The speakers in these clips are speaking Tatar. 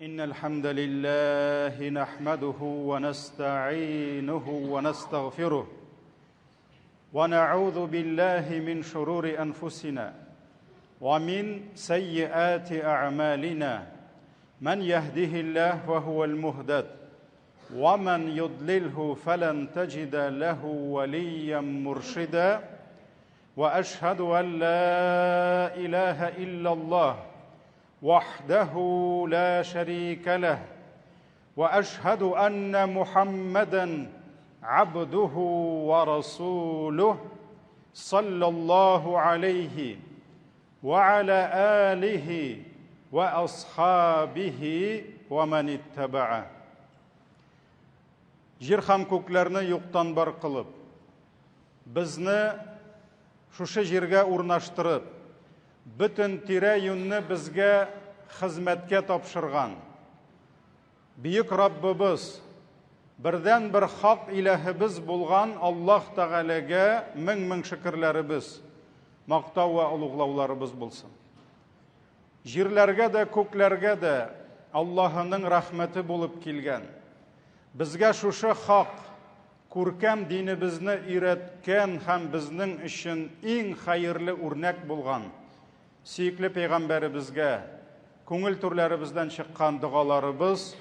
إن الحمد لله نحمده ونستعينه ونستغفره ونعوذ بالله من شرور أنفسنا ومن سيئات أعمالنا من يهده الله فهو المهدد ومن يضلله فلن تجد له وليا مرشدا واشهد ان لا اله الا الله وحده لا شريك له واشهد ان محمدا عبده ورسوله صلى الله عليه وعلى اله واصحابه ومن اتبعه Җир һәм күкләрне юктан бар кылып, безне шушы җиргә урнаштырып, бөтен тирә-юньне безгә хезмәткә тапшырган Бөек Раббыбыз, бердәнбер хак иләһебез булган Аллаһ Тәгаләгә мең-мең шөкерләребез, мактау вә олуглауларыбыз булсын. Җирләргә дә, күкләргә дә Аллаһының рәхмәте булып килгән. Безгә шушы хак, күркәм динебезне өйрәткән һәм безнең өчен иң хәерле үрнәк булган сөекле пәйгамбәребезгә күңел түрләребездән чыккан догаларыбыз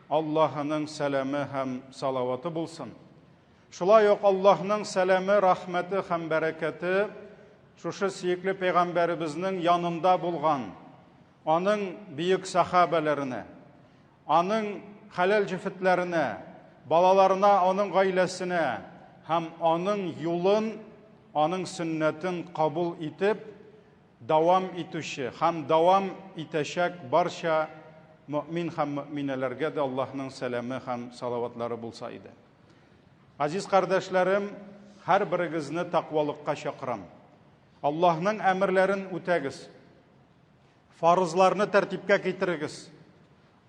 Аллаһының сәламе һәм салаваты булсын. Шулай ук Аллаһның сәламе, рәхмәте һәм бәрәкәте шушы сөекле пәйгамбәребезнең янында булган аның бөек сахабәләренә, аның хәләл җефетләренә, балаларына, аның гаиләсенә һәм аның юлын, аның сөннәтен кабул итеп, дәвам итүче һәм дәвам итәчәк барча мөэмин һәм мөэминәләргә дә Аллаһның сәламе һәм салаватлары булса иде. Азиз кардәшләрем, һәрберегезне тәкъвалыкка чакырам. Аллаһның әмерләрен үтәгез. Фарызларны тәртипкә китерегез.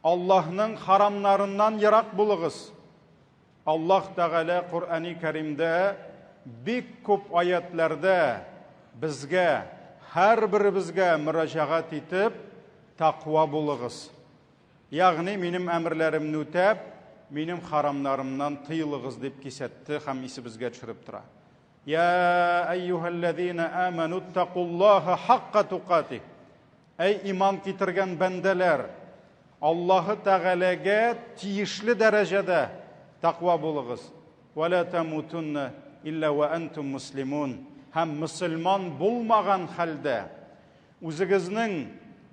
Аллаһның харамнарыннан ерак булыгыз. Аллаһ Тәгалә Коръәни Кәримдә бик күп аятләрдә безгә, һәрберебезгә мөрәҗәгать итеп, тәкъва булыгыз. Ягъни минем әмерләремне үтәп, минем харамнарымнан тыелыгыз дип кисәтте һәм исебезгә төшереп тора. Я әйюһәлләзина аману тақуллаһа хакка тукатих. Әй иман китергән бәндәләр, Аллаһы Тәгаләгә тиешле дәрәҗәдә тәкъва булыгыз. Ва ла тамутунна илля ва антум муслимун. Һәм мөселман булмаган хәлдә, үзегезнең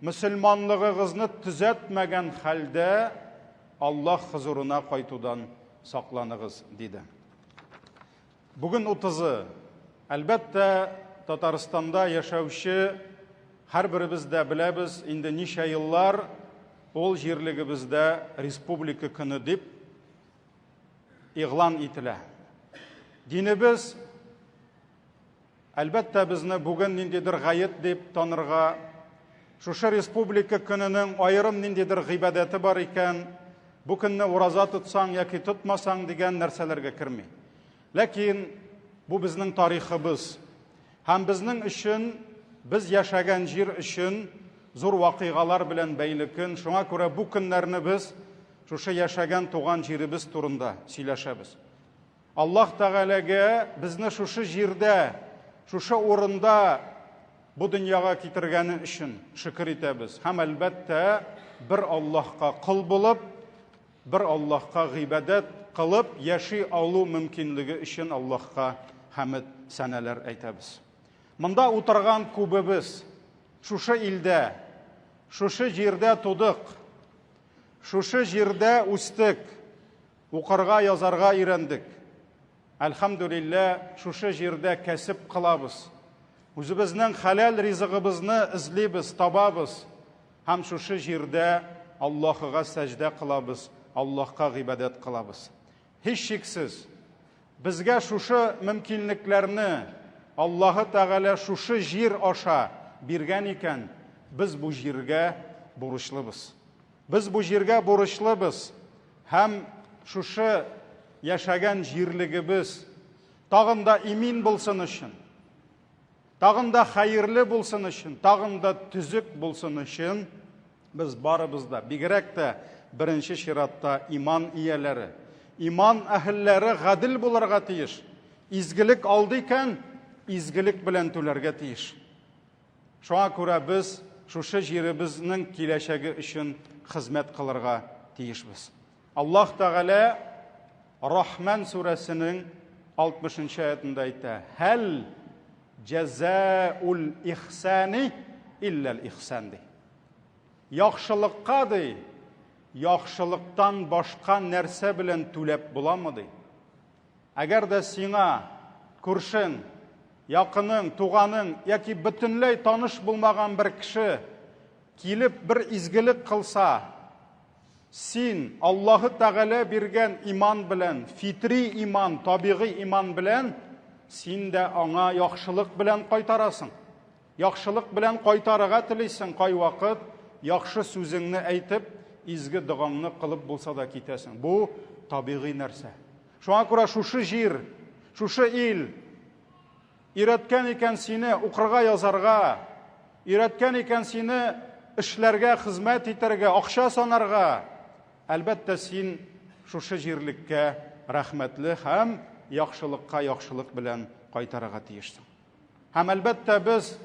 мөселманлыгыгызны төзәтмәгән хәлдә Аллаһ хозурына кайтудан сакланыгыз, диде. Бүген утызы. Әлбәттә, Татарстанда яшәүче һәрберебез дә беләбез, инде ничә еллар ул җирлегебездә Республика көне дип игълан ителә. Динебез Әлбәттә, безне бүген ниндидер гает дип танырга, шушы республика көненең аерым ниндидер гыйбадәте бар икән, бу көнне ураза тотсаң яки тотмасаң дигән нәрсәләргә керми. Ләкин бу безнең тарихыбыз. Һәм безнең өчен, без яшәгән җир өчен зур вакыйгалар белән бәйле көн. Шуңа күрә бу көннәрне без шушы яшәгән туган җиребез турында сөйләшәбез. Аллаһ Тәгаләгә безне шушы җирдә, шушы урында бу дөньяга китергәне өчен шөкер итәбез. Һәм әлбәттә, бер Аллаһка кол булып, бер Аллаһка гыйбадәт кылып яши алу мөмкинлеге өчен Аллаһка хәмд сәнәләр әйтәбез. Монда утырган күбебез шушы илдә, шушы җирдә тудык, шушы җирдә үстек, Укырга, язарга өйрәндек. Әлхәмдүлиллә, шушы җирдә кәсеп кылабыз. Үзебезнең хәләл ризыгыбызны эзлибез, табабыз. Һәм шушы җирдә Аллаһыга сәҗдә кылабыз, Аллаһка гыйбадәт кылабыз. Һичшиксез, безгә шушы мөмкинлекләрне Аллаһы Тәгалә шушы җир аша биргән икән, без бу җиргә бурычлыбыз. Без бу җиргә бурычлыбыз. Һәм шушы яшәгән җирлегебез тагын да имин булсын өчен, тагын да хәерле булсын өчен, тагын да төзек булсын өчен Без барыбыз да, бигрәк тә беренче чиратта иман ияләре, иман әһелләре гадел булырга тиеш. Изгелек алды икән, изгелек белән түләргә тиеш. Шуңа күрә без шушы җиребезнең киләчәге өчен хезмәт кылырга тиешбез. Аллаһ Тәгалә Рахман сүрәсенең 60 аятында әйтә: "Һәл җәзаул ихсани илләл ихсан" ди. Яхшылыкка ди, яхшылыктан башка нәрсә белән түләп буламы ди? Әгәр дә сиңа күршең, якының, туганың яки бөтенләй таныш булмаган бер кеше килеп бер изгелек кылса, син Аллаһы Тәгалә биргән иман белән, фитри иман, табигый иман белән син дә аңа яхшылык белән кайтарасың. Яхшылык белән кайтарырга телисең, кайвакыт яхшы сүзеңне әйтеп, изге догаңны кылып булса да китәсең. Бу табигый нәрсә. Шуңа күрә шушы җир, шушы ил өйрәткән икән сине укырга, язарга, өйрәткән икән сине эшләргә, хезмәт итәргә, акча санарга, әлбәттә, син шушы җирлеккә рәхмәтле һәм яхшылыкка яхшылык белән кайтарырга тиешсең. Һәм әлбәттә без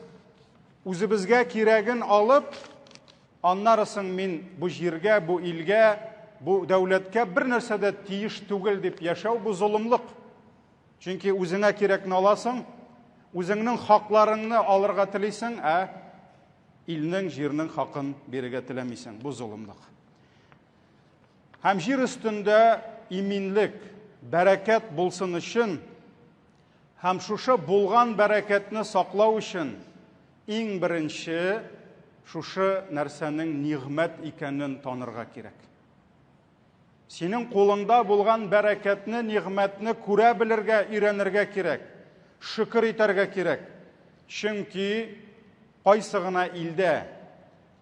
үзебезгә кирәген алып, аннары соң мин бу җиргә, бу илгә, бу дәүләткә бер нәрсә дә тиеш түгел дип яшәү бу золымлык. Чөнки үзеңә кирәкне аласың, үзеңнең хакларыңны алырга телисең, ә илнең, җирнең хакын бирергә теләмисең. Бу золымлык. Һәм җир өстендә иминлек, бәрәкәт булсын өчен Һәм шушы булган бәрәкәтне саклау өчен иң беренче шушы нәрсәнең нигъмәт икәнен танырга кирәк. Синең кулыңда булган бәрәкәтне, нигъмәтне күрә белергә, өйрәнергә кирәк. Шөкер итәргә кирәк. Чөнки кайсы гына илдә,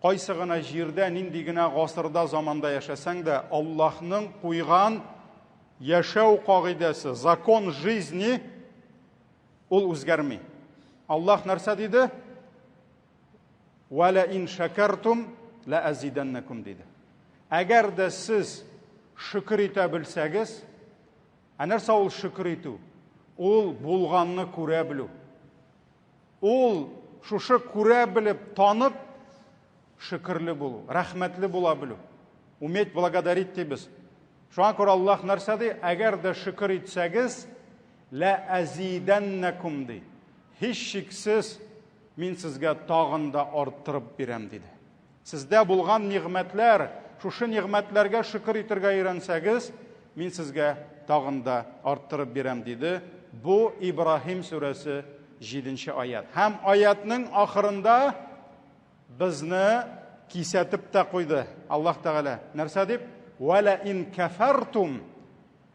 кайсы гына җирдә, нинди генә гасырда, заманда яшәсәң дә, Аллаһның куйган Яшәү кагыйдәсе, закон жизни, ул үзгәрми. Аллаһ нәрсә диде? Вә лә ин шәкәртум лә әзидәннәкум диде. Әгәр дә сез шөкер итә белсәгез, ә нәрсә ул шөкер итү? Ул булганны күрә белү. Ул шушы күрә белеп, танып, шөкерле булу, рәхмәтле була белү. Уметь благодарить дибез. Шуңа күрә Аллаһ нәрсә ди? Әгәр дә шөкер итсәгез, лә әзидәннәкум ди. Һичшиксез мин сезгә тагын да арттырып бирәм диде. Сездә булган нигъмәтләр, шушы нигъмәтләргә шөкер итергә өйрәнсәгез, мин сезгә тагын да арттырып бирәм диде. Бу Ибраһим сүрәсе 7 аят. Һәм аятның ахырында Безне кисәтеп тә куйды Аллаһ Тәгалә. Нәрсә дип? Вә лә ин кәфәртум.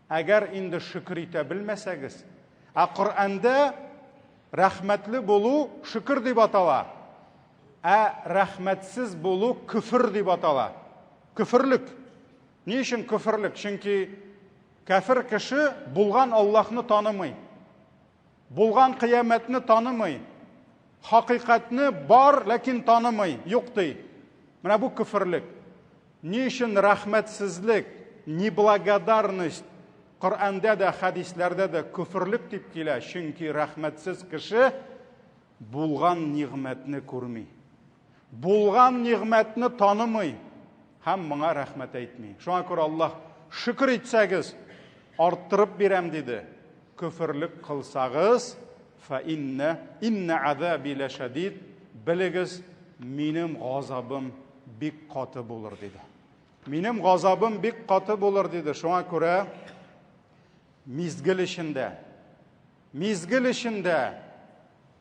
Әгәр инде шөкер итә белмәсәгез. Ә Коръәндә рәхмәтле булу шөкер дип атала. Ә рәхмәтсез булу көфер дип атала. Көферлек. Ни өчен көферлек? Чөнки кәфер кеше булган Аллаһны танымый. Булган кыямәтне танымый. Хакыйкатьне бар, ләкин танымый, юк ди. Менә бу көферлек. Ни өчен рәхмәтсезлек, неблагодарность Коръәндә дә, хәдисләрдә дә көферлек дип килә? Чөнки рәхмәтсез кеше булган нигъмәтне күрми. Булган нигъмәтне танымый һәм моңа рәхмәт әйтми. Шуңа күрә Аллаһ шөкер итсәгез, арттырып бирәм диде. Көферлек кылсагыз, фа инна инна азаби ләшәдид, белегез, минем газабым бик каты булыр диде. Минем газабым бик каты булыр диде. Шуңа күрә мизгел эчендә мизгел эчендә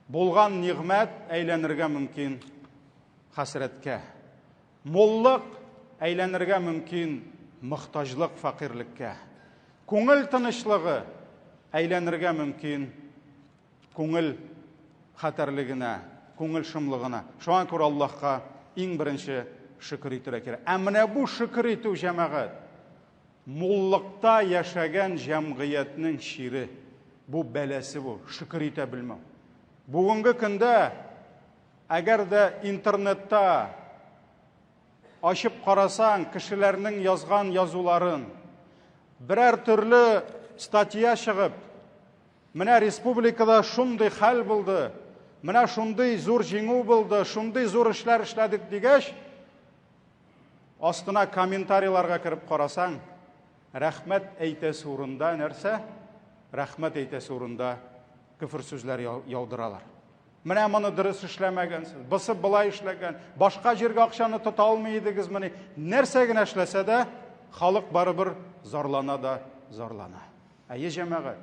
Булган нигъмәт әйләнергә мөмкин хәсрәткә. Муллык әйләнергә мөмкин мохтаҗлык, фәкыйрьлеккә. Күңел тынычлыгы әйләнергә мөмкин күңел хәтәрлегенә, күңел шомлыгына. Шуңа күрә Аллаһка иң беренче шөкер итәргә кирәк. Ә менә бу шөкер итү, җәмәгать, Муллыкта яшәгән җәмгыятьнең чире, бу бәласе бу, шөкер итә белмәү. Бүгенге көндә, әгәр дә интернетта ачып карасаң, кешеләрнең язган язуларын, берәр төрле статья чыгып, менә республикада шундый хәл булды, менә шундый зур җиңү булды, шундый зур эшләр эшләдек дигәч, астына комментарийларга кереп карасаң, рәхмәт әйтәсе урында нәрсә? Рәхмәт әйтәсе урында көфер сүзләр яудыралар. Менә моны дөрес эшләмәгәнсез, бысы былай эшләгән, башка җиргә акчаны тота алмый идегезмени? Нәрсә генә эшләсә дә, халык барыбер зарлана да зарлана. Әйе, җәмәгать.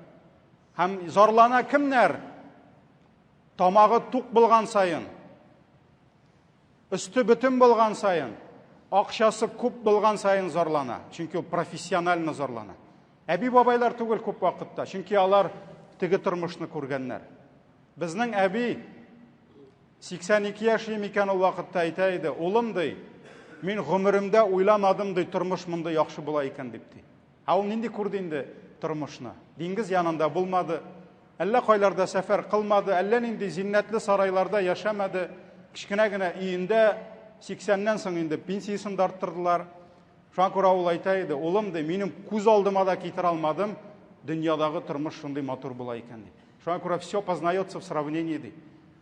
Һәм зарлана кемнәр? Тамагы тук булган саен, өсте бөтен булган саен, акчасы күп булган саен зарлана. Чөнки ул профессионально зарлана. Әби-бабайлар түгел күп вакытта, чөнки алар теге тормышны күргәннәр. Безнең әби 82 яшьли микән ул вакытта әйтә иде, улым ди, мин гомеремдә уйламадым ди, тормыш мондый яхшы була икән дип ди. Ә ул нинди күрде инде тормышны? Диңгез янында булмады, әллә кайларда сәфәр кылмады, әллә нинди зиннәтле сарайларда яшәмәде. Кечкенә генә өендә 80-нән соң инде пенсиясен дә арттырдылар. Шуңа күрә ул әйтә иде, улым ди, минем күз алдыма да китерә алмадым, дөньядагы тормыш шундый матур була икән ди. Шуңа күрә все познается в сравнении ди.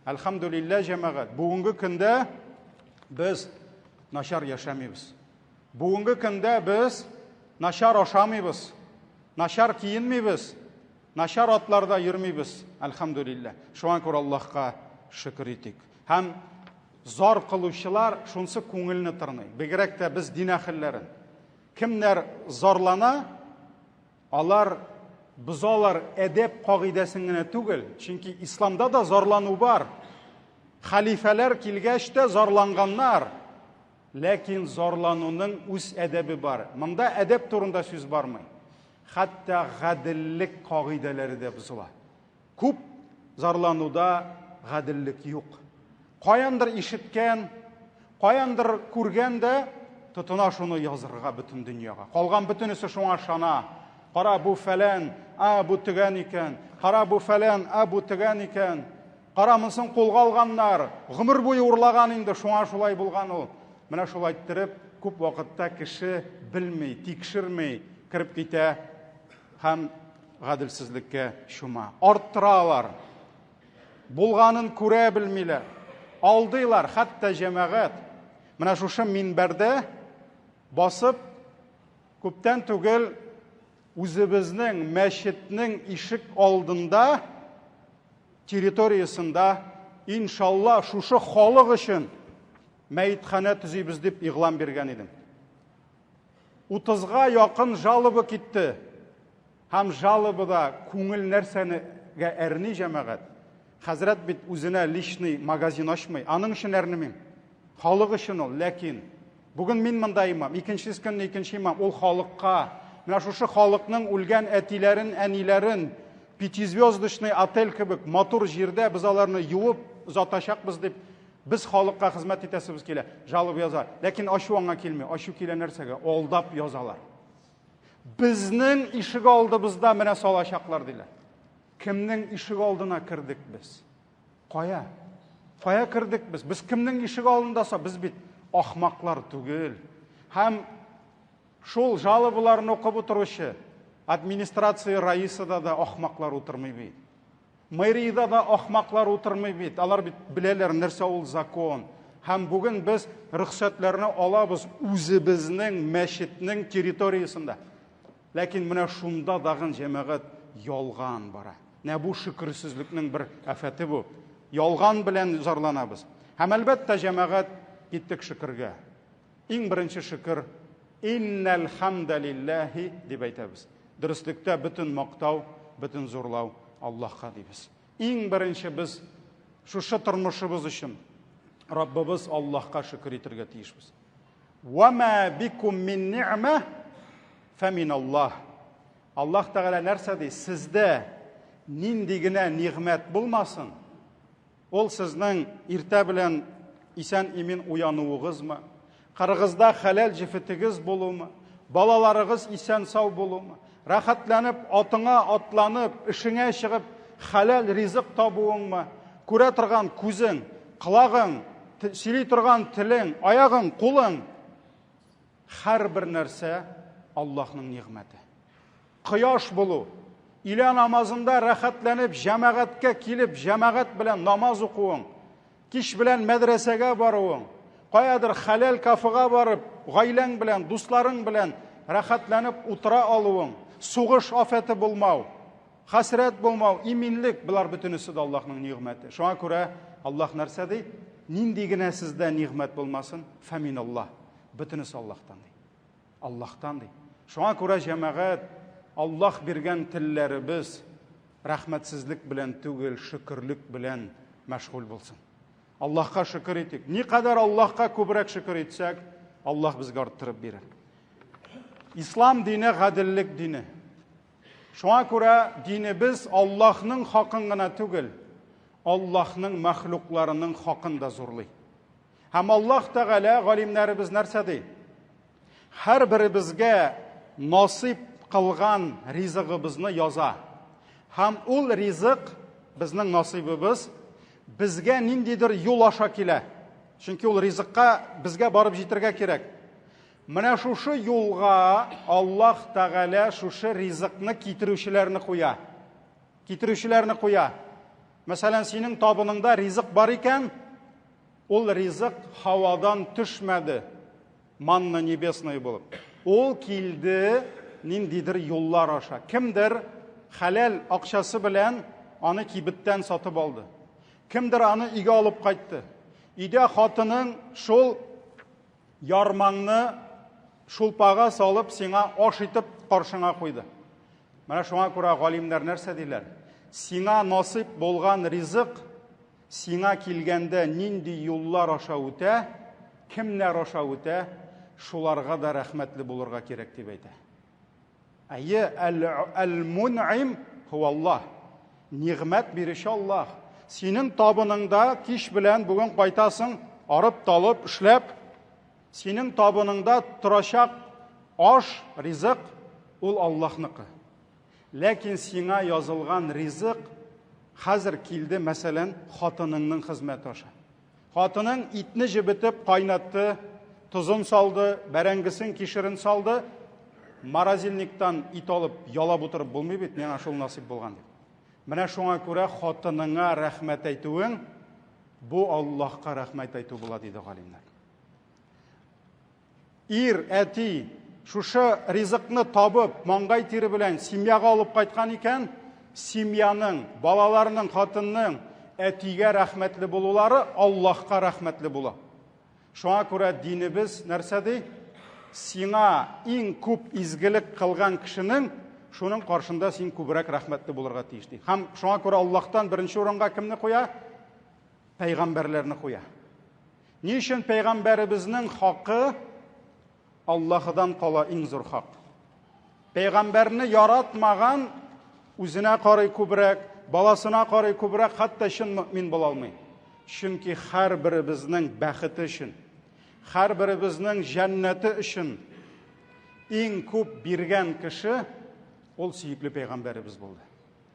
Әлхәмдүлилләһ, җәмәгать, бүгенге көндә без начар яшәмибез. Бүгенге көндә без начар ашамыйбыз, начар киенмибез, начар атларда йөрмибез, әлхәмдүлилләһ. Шуңа күрә Аллаһка шөкер итик. Һәм зар кылучылар шунсы күңелне тырный. Бигрәк тә без дин әһелләрен. Кемнәр зарлана, алар бозалар әдәп кагыйдәсен генә түгел, чөнки исламда да зарлану бар. Хәлифәләр килгәч тә зарланганнар. Ләкин зарлануның үз әдәбе бар. Монда әдәп турында сүз бармый. Хәтта гаделлек кагыйдәләре дә бозыла. Күп зарлануда гаделлек юк. Каяндыр ишеткән, каяндыр күргән дә тотына шуны язырга бөтен дөньяга. Калган бөтенесе шуңа ышана. Кара бу фәлән, а бу төгән икән. Кара бу фәлән, а бу төгән икән. Кара монысын кулга алганнар. Гомер буе урлаган инде, шуңа шулай булган ул. Менә шулай иттереп, күп вакытта кеше белми, тикшерми, кереп китә һәм гаделсезлеккә чума. Арттыралар. Булганын күрә белмиләр. Алдыйлар, хәтта җәмәгать. Менә шушы минбәрдә басып, күптән түгел үзебезнең мәчетнең ишек алдында территориясендә иншалла шушы халык өчен мәетханә төзибез дип игълан биргән идем. 30-га якын жалоба китте. Һәм жалобада күңел нәрсәгә әрни җәмәгать? Хәзрәт бит үзенә личный магазин ачмый. Аның өчен әрнемим. Халык өчен ул, ләкин бүген мин монда имам, икенче көнне икенче имам, ул халыкка. Менә шушы халыкның үлгән әтиләрен, әниләрен пятизвездочный отель кебек матур җирдә без аларны юып озатачакбыз дип без халыкка хезмәт итәсебез килә. Жалоба яза. Ләкин ачу аңа килми. Ачу килә нәрсәгә? Алдап язалар. Безнең ишек алдыбызда менә салачаклар диләр. Кемнең ишек алдына кердек без? Кая? Кая кердек без? Без кемнең ишек алдында са? Без бит ахмаклар түгел. Һәм шул жалобаларны укып утыручы администрация раисада да ахмаклар утырмый бит. Мэриядә дә ахмаклар утырмый бит. Алар бит беләләр, нәрсә ул закон. Һәм бүген без рөхсәтләрне алабыз үзебезнең мәчетнең территориясендә. Ләкин менә шунда дагын җәмәгать ялган бара. Менә бу шөкерсезлекнең бер афәте бу. Ялган белән зарланабыз. Һәм әлбәттә җәмәгать киттек шөкергә. Иң беренче шөкер Иннәл хамдалиллаһи дип әйтәбез. Дөреслектә бөтен мактау, бөтен зурлау Аллаһка дибез. Иң беренче без шушы тормышыбыз өчен Раббыбыз Аллаһка шөкер итәргә тиешбез. Ва ма бикум мин ни'ма фамин Аллаһ. Аллаһ Тәгалә нәрсә ди? Сездә нинди генә нигъмәт булмасын, Ул сезнең иртә белән исән-имин уянуыгызмы? Кырыгызда хәләл җефетегез булумы? Балаларыгыз исән-сау булумы? Рәхәтләнеп, атыңа атланып, эшеңә чыгып, хәләл ризык табуыңмы? Күрә торган күзең, колагың, сөйли торган телең, аягың, кулың. Һәрбер нәрсә Аллаһның нигъмәте. Кояш булу, илә намазында рәхәтләнеп җәмәгатькә килеп, җәмәгать белән намаз укуың, кич белән мәдрәсәгә баруың, каядыр хәләл кафега барып, гаиләң белән, дусларың белән рәхәтләнеп утыра алуың, сугыш афәте булмау, хәсрәт булмау, иминлек, болар бөтенесе дә Аллаһның нигъмәте. Шуңа күрә Аллаһ нәрсә ди? Нинди генә сездә нигъмәт булмасын, фәминаллаһ. Бөтенесе Аллаһтан ди. Аллаһтан ди. Шуңа күрә җәмәгать Аллаһ биргән телләребез рәхмәтсезлек белән түгел, шөкерлек белән мәшгуль булсын. Аллаһка шөкер итик. Никадәр Аллаһка күбрәк шөкер итсәк, Аллаһ безгә арттырып бирер. Ислам дине гаделлек дине. Шуңа күрә динебез Аллаһның хакын гына түгел, Аллаһның мәхлукларының хакын да зурлый. Һәм Аллаһ Тәгалә галимнәребез нәрсә ди? Һәрберебезгә насыйп кылган ризыгыбызны яза. Һәм ул ризык безнең насыйбыбыз безгә ниндидер юл аша килә. Чөнки ул ризыкка безгә барып җитәргә кирәк. Менә шушы юлга Аллаһ Тәгалә шушы ризыкны китерүчеләрне куя. Китерүчеләрне куя. Мәсәлән, синең табыныңда ризык бар икән, ул ризык һавадан төшмәде, манна небесная булып. Ул килде ниндидер юллар аша. Кемдер хәләл акчасы белән аны кибеттән сатып алды. Кемдер аны өйгә алып кайтты. Өйдә хатының шул ярмаңны шулпага салып сиңа аш итеп каршыңа куйды. Менә шуңа күрә галимнәр нәрсә диләр? Сиңа насыйп булган ризык сиңа килгәндә нинди юллар аша үтә, кемнәр аша үтә, шуларга да рәхмәтле булырга кирәк дип әйтә. Әйе, әл-мун'им хуаллаһ. Нигъмәт бирүче Аллаһ. Синең табыныңда кич белән бүген кайтасың, арып-талып, эшләп, Синең табыныңда торачак аш, ризык, ул Аллаһныкы. Ләкин сиңа язылган ризык хәзер килде, мәсәлән, хатыныңның хезмәте аша. Хатының итне җебетеп кайнатты, тозын салды, бәрәңгесен, кишерен салды. Морозильниктан ит алып, ялап утырып булмый бит, миңа шул насыйп булган дип. Менә шуңа күрә хатыныңа рәхмәт әйтүең бу Аллаһка рәхмәт әйтү була, диде галимнәр. Ир, әти, шушы ризыкны табып, маңгай тире белән семьяга алып кайткан икән, семьяның, балаларның, хатынның әтигә рәхмәтле булулары Аллаһка рәхмәтле була. Шуңа күрә динебез нәрсә ди? Сиңа иң күп изгелек кылган кешенең шуның каршында син күбрәк рәхмәтле булырга тиеш ди. Һәм шуңа күрә Аллаһтан беренче урынга кемне куя? Пәйгамбәрләрне куя. Ни өчен пәйгамбәребезнең хакы Аллаһыдан кала иң зур хак? Пәйгамбәрне яратмаган үзенә карый күбрәк, баласына карый күбрәк, хәтта чын мөмин була алмый. Чөнки һәрберебезнең бәхете өчен, һәрберебезнең җәннәте өчен иң күп биргән кеше ул сөекле пәйгамбәребез булды.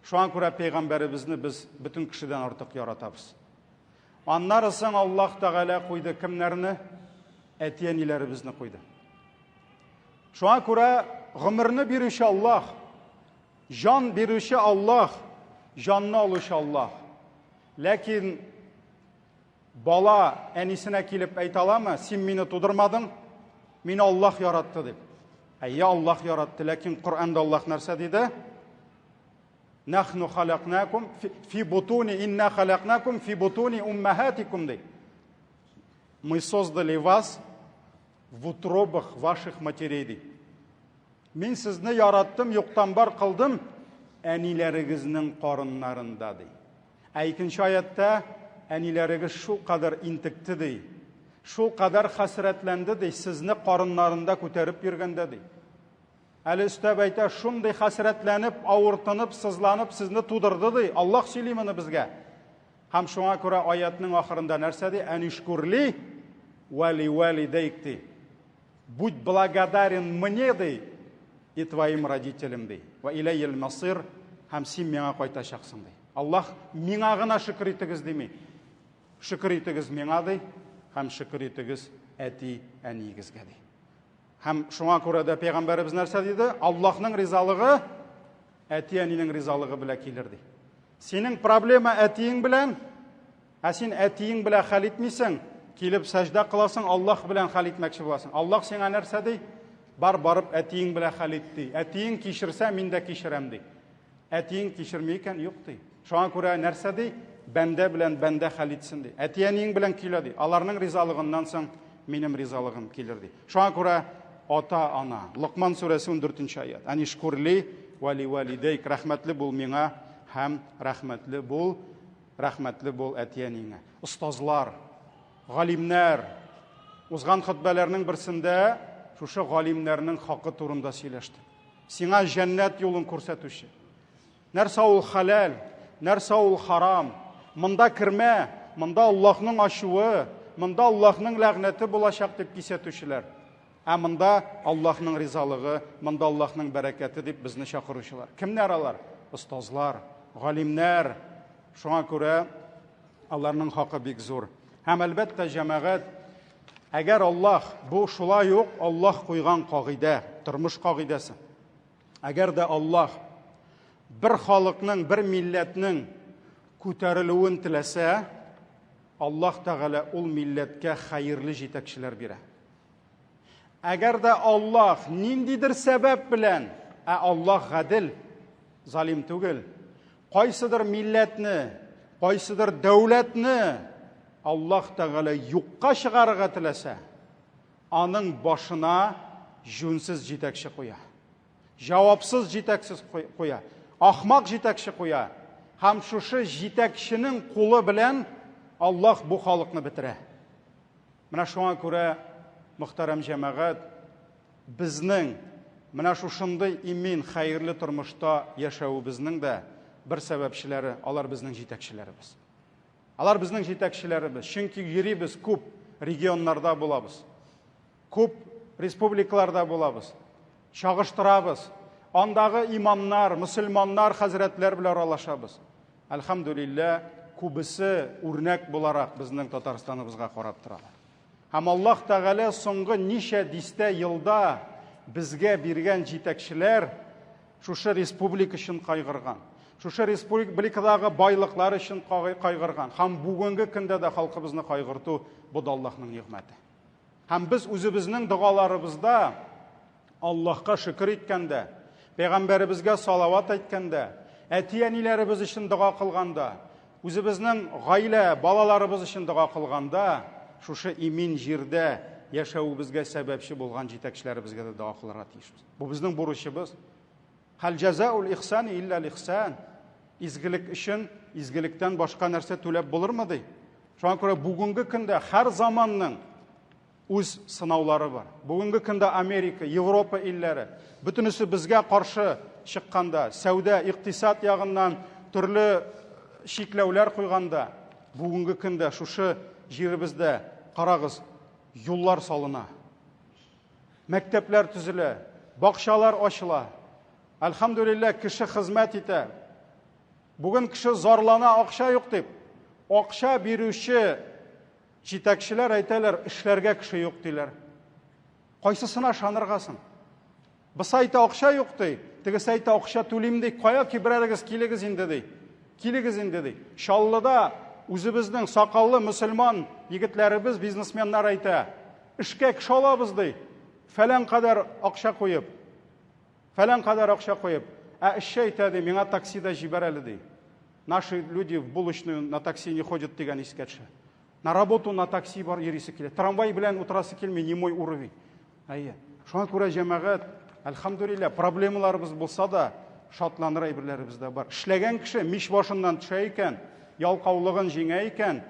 Шуңа күрә пәйгамбәребезне без бөтен кешедән артык яратабыз. Аннары соң Аллаһ Тәгалә куйды кемнәрне? Әти-әниләребезне куйды. Шуңа күрә гомерне бирүче Аллаһ, җан бирүче Аллаһ, җанны алучы Аллаһ. Ләкин бала әнисенә килеп әйтә аламы, син мине тудырмадың, мине Аллаһ яратты дип. Әйе, Аллаһ яратты, ләкин Коръәндә Аллаһ нәрсә диде? Нахну халакнакум фи бутуни инна халакнакум фи бутуни уммахатикум ди. Мы создали вас в утробах ваших матерей ди. Мин сезне яраттым, юктан бар кылдым әниләрегезнең карыннарында ди. Ә икенче аятта әниләрегез шул кадәр интекте ди. Шул кадәр хәсрәтләнде ди, сезне карыннарында күтәреп йөргәндә ди. Әле өстәп әйтә, шундый хәсрәтләнеп, авыртынып, сызланып сезне тудырды ди. Аллаһ сөйли моны безгә. Һәм шуңа күрә аятның ахырында нәрсә ди? Әнишкурли вали валидейк ди. Будь благодарен мне ди и твоим родителям ди. Ва иләйел масир һәм син миңа кайтачаксың ди. Аллаһ миңа гына шөкер итегез дими. Шөкер итегез миңа ди һәм шөкер итегез әти әниегезгә ди. Һәм шуңа күрә дә пәйгамбәребез нәрсә диде? Аллаһның ризалыгы әти-әнинең ризалыгы белән килер ди. Синең проблема әтиең белән, ә син әтиең белән хәл итмисең, килеп сәҗдә кыласың, Аллаһ белән хәл итмәкче буласың. Аллаһ сиңа нәрсә ди? Бар барып әтиең белән хәл ит ди. Әтиең кичерсә, мин дә кичерәм ди. Әтиең кичерми икән, юк ди. Шуңа күрә нәрсә ди? Бәндә белән бәндә хәл итсен ди. Әти-әниең белән килә ди. Аларның ризалыгыннан соң минем ризалыгым килер ди. Шуңа күрә ата-ана. Локман сүрәсе 14 аят. Анишкурли вали валидейк. Рәхмәтле бул миңа һәм рәхмәтле бул, рәхмәтле бул әти-әниеңә. Остазлар, галимнәр. Узган хөтбәләрнең берсендә шушы галимнәрнең хакы турында сөйләштек. Сиңа җәннәт юлын күрсәтүче. Нәрсә ул хәләл, нәрсә ул харам? Монда кермә, монда Аллаһның ачуы, монда Аллаһның ләгънәте булачак дип кисәтүчеләр. Ә монда Аллаһның ризалыгы, монда Аллаһның бәрәкәте дип безне чакыручылар. Кемнәр алар? Остазлар, галимнәр. Шуңа күрә аларның хакы бик зур. Һәм әлбәттә, җәмәгать, әгәр Аллаһ, бу шулай ук Аллаһ куйган кагыйдә, тормыш кагыйдәсе. Әгәр дә Аллаһ бер халыкның, бер милләтнең күтәрелүен теләсә, Аллаһ Тәгалә ул милләткә хәерле җитәкчеләр бирә. Әгәр дә Аллаһ ниндидер сәбәп белән, ә Аллаһ гадел, залим түгел, кайсыдыр милләтне, кайсыдыр дәүләтне Аллаһ Тәгалә юкка чыгарырга теләсә, аның башына җүнсез җитәкче куя. Җавапсыз җитәксез куя. Ахмак җитәкче куя. Һәм шушы җитәкченең кулы белән Аллаһ бу халыкны бетерә. Менә шуңа күрә, мөхтәрәм җәмәгать, безнең менә шушындый имин, хәерле тормышта яшәвебезнең дә бер сәбәпчеләре, алар безнең җитәкчеләребез. Алар безнең җитәкчеләребез, чөнки йөрибез күп регионнарда булабыз. Күп республикаларда булабыз. Чагыштырабыз. Андагы имамнар, мөселманнар, хәзрәтләр белән аралашабыз. Әлхәмдүлиллә, күбесе үрнәк буларак безнең Татарстаныбызга карап торалар. Һәм Аллаһ Тәгалә соңгы ничә дистә елда безгә биргән җитәкчеләр шушы республика өчен кайгырган. Шушы республикадагы байлыклар өчен кайгырган. Һәм бүгенге көндә дә халкыбызны кайгырту бу да Аллаһның нигъмәте. Һәм без үзебезнең догаларыбызда Аллаһка шөкер иткәндә, пәйгамбәребезгә салават әйткәндә, әти-әниләребез өчен дога кылганда, үзебезнең гаилә, балаларыбыз өчен дога кылганда, шушы имин җирдә яшәвебезгә сәбәпче булган җитәкчеләребезгә дә дога кылырга тиешбез. Бу безнең бурычыбыз. Хәл җәзаул ихсан илля ихсан. Изгелек өчен изгелектән башка нәрсә түләп булырмы ди? Шуңа күрә бүгенге көндә һәр заманның үз сынаулары бар. Бүгенге көндә Америка, Европа илләре бөтенесе безгә каршы чыкканда, сәүдә, икътисад ягыннан төрле чикләүләр куйганда, бүгенге көндә шушы җиребездә карагыз, юллар салына. Мәктәпләр төзелә, бакчалар ачыла. Әлхәмдүлилләһ, кеше хезмәт итә. Бүген кеше зарлана, акча юк дип. Акча бирүче җитәкчеләр әйтәләр, эшләргә кеше юк диләр. Кайсысына ышанырга соң? Бысы әйтә, акча юк ди, тегесе әйтә, акча түлим ди. Кая киберәрегез, килегез инде ди. Килегез инде ди. Чаллыда үзебезнең сакаллы мөселман егетләребез, бизнесменнар әйтә, эшкә кеше алабыз ди. Фәлән кадәр акча куеп. Фәлән кадәр акча куеп. Ә эшче әйтә ди, миңа таксида җибәр әле ди. Наши люди в булочную на такси не ходят дигән искә төшә. На работу на такси бар йөрисе килә. Трамвай белән утырасы килми, не мой уровень. Әйе. Шуңа күрә җәмәгать, әлхәмдүлилләһ, проблемаларыбыз булса да, шатланыр әйберләребез дә бар. Эшләгән кеше мич башыннан төшә икән, ялкаулыгын җиңә икән,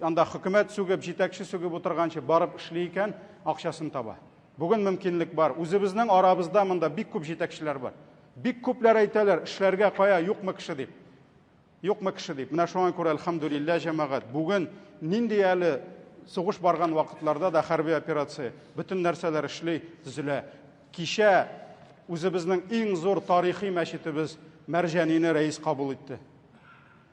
анда хөкүмәт сүгеп, җитәкче сүгеп утырганчы барып эшли икән, акчасын таба. Бүген мөмкинлек бар. Үзебезнең арабызда монда бик күп җитәкчеләр бар. Бик күпләр әйтәләр, эшләргә кая, юкмы кеше дип. Юкмы кеше дип. Менә шуңа күрә, әлхәмдүлилләһ, җәмәгать, бүген нинди әле сугыш барган вакытларда да хәрби операция, бөтен нәрсәләр эшли, төзелә. Кичә үзебезнең иң зур тарихи мәчетебез Мәрҗанине рәис кабул итте.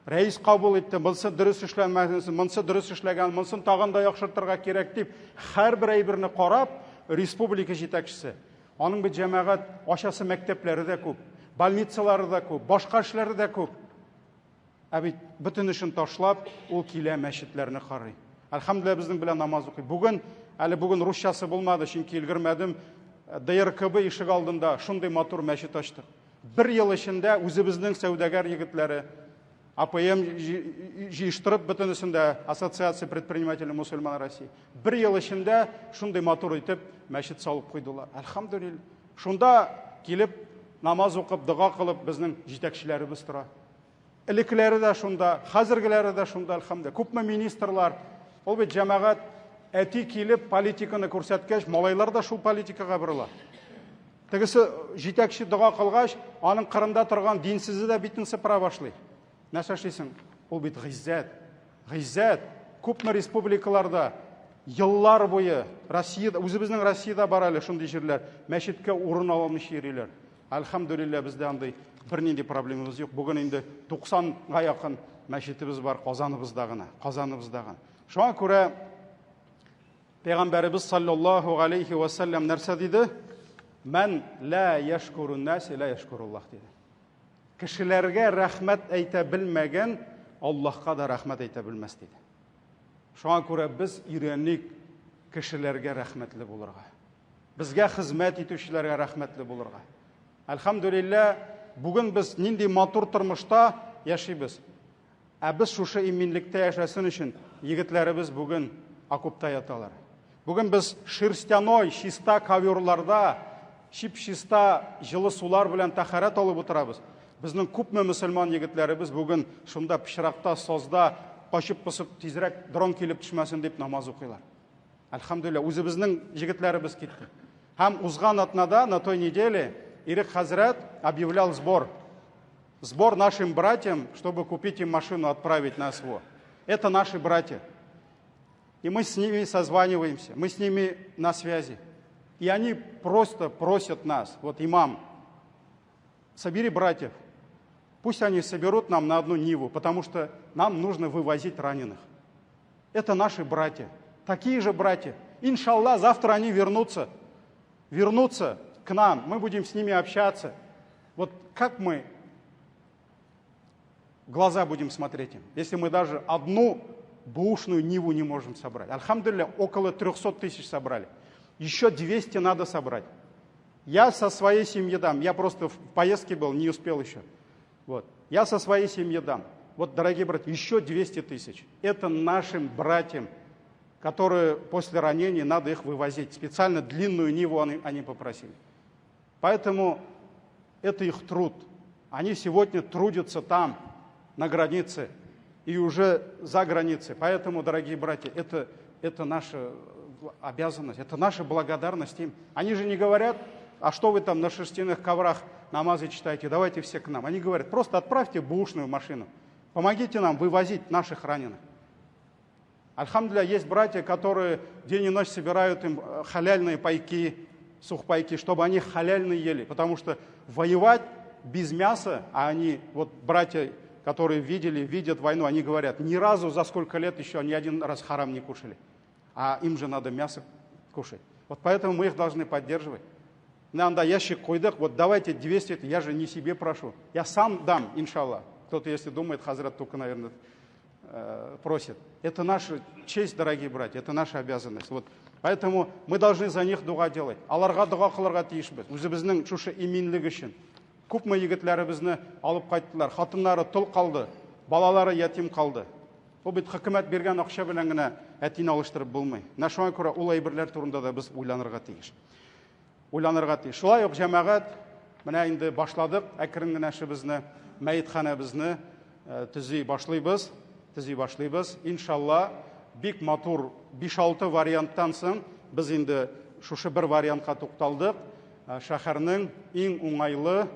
Рәис кабул итте, монсы дөрес эшләнмәгән, монсы дөрес эшләгән, монсын тагын да яхшыртырга кирәк дип, һәрбер әйберне карап, Республика җитәкчесе. Аның бит җәмәгать ачасы мәктәпләре дә күп, больницалары да күп, башка эшләре дә күп. Ә бит бөтен эшен ташлап, ул килә мәчетләрне карый. Әлхәмдүлилләһ, безнең белән намаз укый. Бүген, әле бүген русчасы булмады, чөнки өлгермәдем. ДРКБ ишек алдында шундый матур мәчет ачтык. Бер ел эчендә үзебезнең сәүдәгәр егетләре, АПМ җыештырып бөтенесен дә, Ассоциация предпринимателей мусульман России. Бер ел эчендә шундый матур итеп мәчет салып куйдылар. Әлхәмдүлилләһ. Шунда килеп намаз укып, дога кылып безнең җитәкчеләребез тора. Элеккеләре дә шунда, хәзергеләре дә шунда, әлхәмдүлилләһ. Күпме министрлар, ул бит җәмәгать әти килеп политиканы күрсәткәч, малайлар да шул политикага борыла. Тегесе җитәкче дога кылгач, аның кырында торган динсезе дә битен сыпыра башлый. Нәрсә эшлисең? Ул бит гыйззәт. Гыйззәт. Күпме республикаларда еллар буе Россиядә, үзебезнең Россиядә бар әле шундый җирләр, мәчеткә урын ала алмыйча йөриләр. Әлхәмдүлилләһ, бездә андый бернинди проблемабыз юк. Бүген инде 90-га якын мәчетебез бар Казаныбызда гына, Казаныбызда гына. Шуңа күрә Пәйгамбәребез саллаллаһу алейхи ва саллям нәрсә диде? Мән ла яшкурун нас ла яшкуруллах диде. Кешеләргә рәхмәт әйтә белмәгән Аллаһка да рәхмәт әйтә белмәс диде. Шуңа күрә без өйрәник кешеләргә рәхмәтле булырга. Безгә хезмәт итүчеләргә рәхмәтле булырга. Әлхәмдүлиллә, бүген без нинди матур тормышта яшибез. Ә без шушы иминлектә яшәсен өчен егетләребез бүген окопта яталар. Бүген без шерстяной, чиста коверларда, чип-чиста җылы сулар белән тәхәрәт алып утырабыз. Безнең күпме мөселман егетләребез бүген шунда пычракта, сазда качып-посып тизрәк дрон килеп төшмәсен дип намаз укыйлар. Әлхәмдүлилләһ, үзебезнең җегетләребез китте. Һәм узган атнада, на той неделе, Ирек хәзрәт объявлял сбор. Сбор нашим братьям, чтобы купить им машину, отправить на СВО. Это наши братья. И мы с ними созваниваемся, мы с ними на связи. И они просто просят нас, вот имам, собери братьев, пусть они соберут нам на одну Ниву, потому что нам нужно вывозить раненых. Это наши братья, такие же братья. Иншаллах, завтра они вернутся, вернутся к нам, мы будем с ними общаться. Вот как мы глаза будем смотреть им, если мы даже одну бушную Ниву не можем собрать? Альхамдулилля, около 300 тысяч собрали. Еще 200 надо собрать. Я со своей семьи дам. Я просто в поездке был, не успел еще. Вот. Я со своей семьи дам. Вот, дорогие братья, еще 200 тысяч. Это нашим братьям, которые после ранений надо их вывозить. Специально длинную Ниву они попросили. Поэтому это их труд. Они сегодня трудятся там, на границе, и уже за границей. Поэтому, дорогие братья, это наша обязанность, это наша благодарность им. Они же не говорят, а что вы там на шерстяных коврах намазы читаете, давайте все к нам. Они говорят, просто отправьте бушную машину, помогите нам вывозить наших раненых. Альхамдулилля, есть братья, которые день и ночь собирают им халяльные пайки, сухпайки, чтобы они халяльно ели. Потому что воевать без мяса, а они, вот братья, которые видели, видят войну, они говорят, ни разу за сколько лет еще ни один раз харам не кушали. А им же надо мясо кушать. Вот поэтому мы их должны поддерживать. Нам да ящик куйдык, вот давайте 200, я же не себе прошу. Я сам дам, иншаллах. Кто-то, если думает, хазрат только, наверное, просит. Это наша честь, дорогие братья, это наша обязанность. Вот. Поэтому мы должны за них дога делать. Аларга дога кылырга тиешбез. Үзебезнең шушы иминлек өчен. Күпме егетләребезне алып кайттылар. Хатыннары тол калды, балалары ятим калды. Бу бит хөкүмәт биргән акча белән генә әтине алыштырып булмый. Менә шуңа күрә ул әйберләр турында да без уйланырга тиеш. Уйланырга тиеш. Шулай ук җәмәгать, менә инде башладык әкрен генә эшебезне, мәетханәбезне төзи башлыйбыз, төзи башлыйбыз. Иншалла, бик матур 5-6 варианттан соң без инде шушы бер вариантка тукталдык. Шәһәрнең иң уңайлы,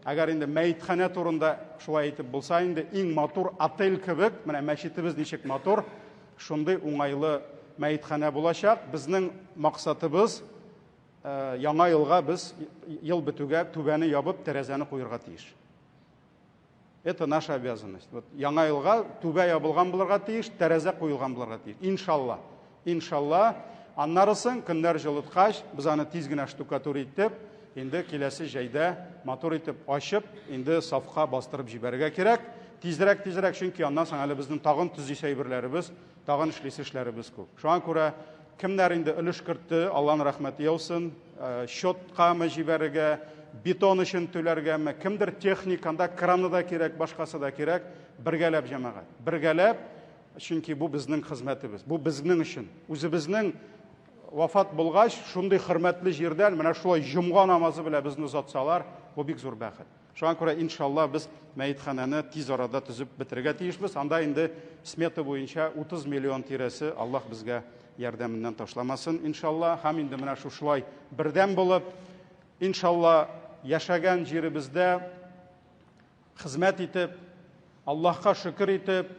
әгәр инде мәетханә турында шулай әйтеп булса инде, иң матур отель кебек, менә мәчетебез ничек матур, шундый уңайлы мәетханә булачак. Безнең максатыбыз, яңа елга без ел бетүгә түбәне ябып, тәрәзәне куерга тиеш. Это наша обязанность. Вот яңа елга түбә ябылган булырга тиеш, тәрәзә куелган булырга тиеш. Иншалла. Иншалла. Аннары соң көннәр җылыткач, без аны тиз генә штукатур итеп, инде киләсе җәйдә матур итеп ачып, инде сафка бастырып җибәрергә кирәк. Тизрәк, тизрәк, чөнки аннан соң әле безнең тагын төзисе әйберләребез, тагын эшлисе эшләребез күп. Шуңа күрә кемнәр инде өлеш кертте, Аллаһның рәхмәте яусын, счеткамы җибәрергә, бетон өчен түләргәме, кемдер техник, анда краны да кирәк, башкасы да кирәк, бергәләп җәмәгать. Бергәләп, чөнки бу безнең хезмәтебез, бу безнең өчен. Үзебезнең вафат булгач, шундый хөрмәтле җирдән менә шулай җомга намазы белән безне озатсалар, бу бик зур бәхет. Шуңа күрә, иншалла, без мәетханәне тиз арада төзеп бетерергә тиешбез. Анда инде смета буенча 30 миллион тирәсе, Аллаһ безгә ярдәменнән ташламасын, иншалла. Һәм инде менә шушылай бердәм булып, иншалла, яшәгән җиребездә хезмәт итеп, Аллаһка шөкер итеп,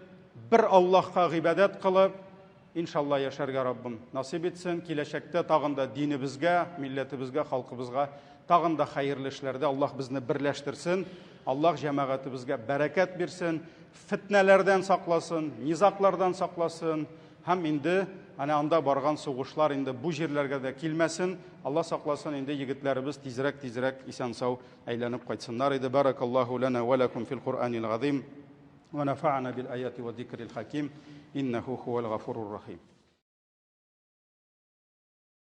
бер Аллаһка гыйбадәт кылып, иншалла яшәргә Раббым насыйп итсен. Киләчәктә тагын да динебезгә, милләтебезгә, халкыбызга тагын да хәерле эшләрдә Аллаһ безне берләштерсен. Аллаһ җәмәгатебезгә бәрәкәт бирсен, фетнәләрдән сакласын, низаклардан сакласын. Һәм инде әнә анда барган сугышлар инде бу җирләргә дә килмәсен. Аллаһ сакласын, инде егетләребез тизрәк-тизрәк исән-сау әйләнеп кайтсыннар иде. Баракаллаһу лана ва лакум фил Куръанил газим ва нафа'ана бил аяти ва зикрил хаким. Иннаху хувал гафурур рахим.